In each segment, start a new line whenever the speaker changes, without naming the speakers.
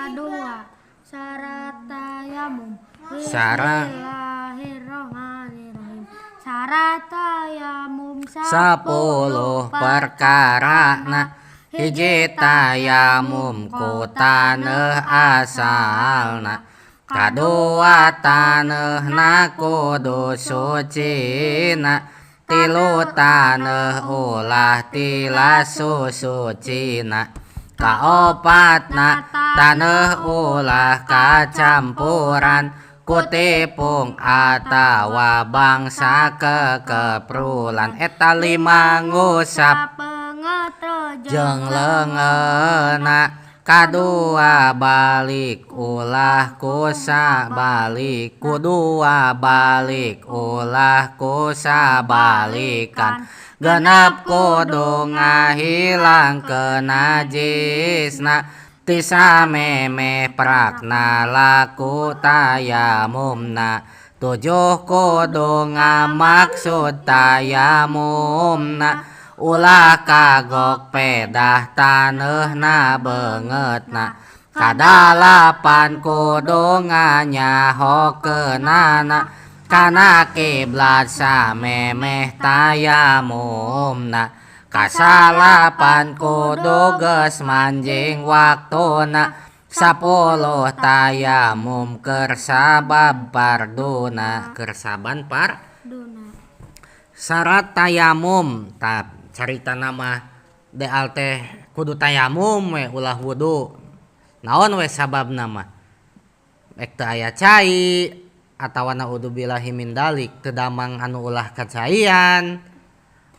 Kadua syarat tayamum.
Syarat.
Bismillahirrahmanirrahim. Syarat tayamum
10 perkarana. Hiji tayamum ku taneuh asalna. Kadua taneuhna kudu sucina. Tilu taneuh ulah tilas susucina. Kaopatna taneuh ulah kacampuran ku tipung atawa bangsa kekeprulan. Eta lima ngusap jeung leungeunna. Kadua balik ulah kusabalik, kudua balik ulah kusabalikan. Genep kudu ngahilangkeun najisna, ti samemeh prakna laku tayamumna. Tujuh kudu ngamaksud tayamumna, ulah kagok pedah taneuhna beungeutna. Kadalapan kudu nganyahokeunana kana kiblat samemeh tayamumna. Kasalapan kudu geus manjing waktuna. 10 tayamum keur sabab farduna, keur saban farduna. Syarat tayamum tah carita nama deal teh kudu tayamum we ulah wudu. Naon we sababna mah? Ek teu aya cai atawa naudzubillahi min dalik teu damang anu ulah kacaian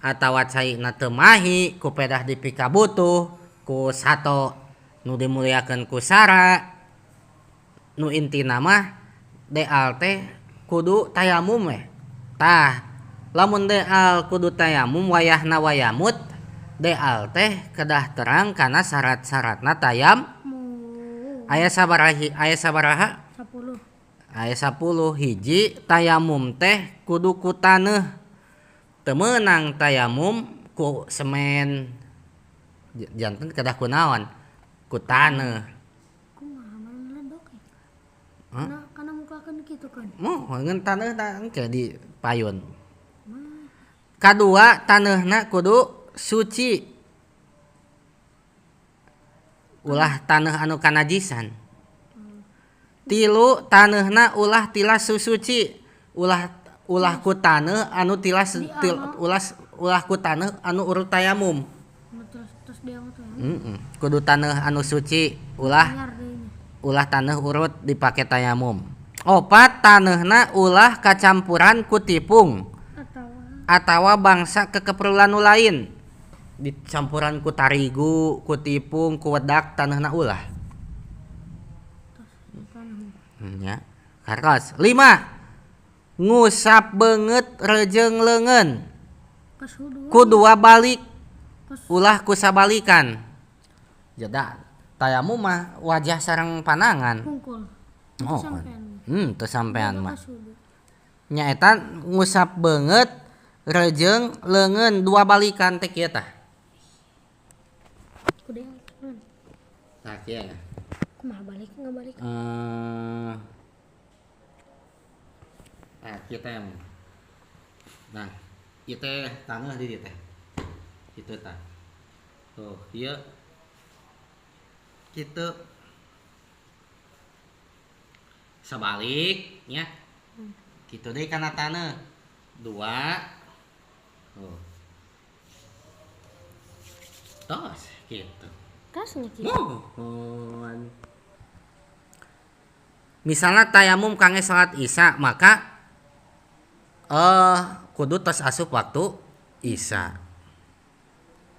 atawa caina teu mahi ku pedah dipikabutuh ku sato nu dimuliakeun ku sara. Nu intina mah deal teh kudu tayamum we. Tah lamun deal kudu tayamum wayahna wayamut deal teh kedah terang kana syarat-syaratna tayam. Aya sabaraha? Aya sabaraha?
10.
Aya 10. Hiji tayamum teh kudu ku taneuh. Teu meunang tayamum ku semen. Janten kedah ku naon? Ku taneuh.
Kumaha mun ledok ya?
Hah?
Kana, kana mukakeun kitu kan?
Moh, ngan taneuh tah engke di payun. Kadua taneuhna kudu suci. Ulah taneuh anu kanajisan. Tilu taneuhna ulah tilas susuci. Ulah, ulah ku taneuh anu tilas, til, ulah, ulah ku taneuh anu urut tayamum. Kudu taneuh anu suci, ulah, ulah taneuh urut dipake tayamum. Opat taneuhna ulah kacampuran ku tipung atawa bangsa kekeperluan nu lain. Dicampuran ku tarigu, ku tipung, ku wedak taneuhna ulah. Nya. Kartos. 5. Ngusap beungeut rejeung leungeun. Ku dua balik ulah ku sabalikan. Jeda tayamum mah wajah sareng panangan.
Hungkul.
Oh. Teu sampean mah. Nyaeta ngusap beungeut rejeung leungeun dua balikan teh kieu tah. Tah kieu ya.
Kumaha balik ngabalik?
Nah, kieu teh. Nah, ieu teh taneuh di dieu teh. Kitu tah. Tuh, ieu kitu. Sabalik nya. Kitu deui kana taneuh. 2. Tuh. Tos kitu.
Tos nya kitu.
Mohon. Misalnya tayamum kangge salat isya, maka kudu tos asup waktu isya.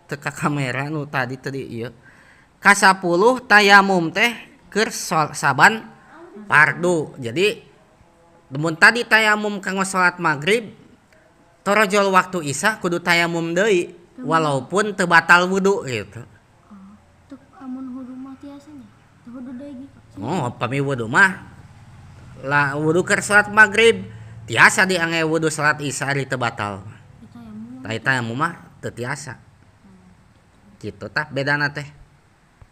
Teka kamera nu tadi tadi ieu. Ka-10 tayamum teh keur saban fardu. Jadi mun tadi tayamum kanggo salat maghrib, torojol waktu isya kudu tayamum deui walaupun teu batal wudu gitu.
Teu amun wudu mah tiasa nya. Teu wudu deui gitu.
Oh, pami wudu mah lah wudu keur salat maghrib tiasa diangge wudu salat isya ari teu batal. Tah tayamum mah teu tiasa. Kitu tah bedana teh.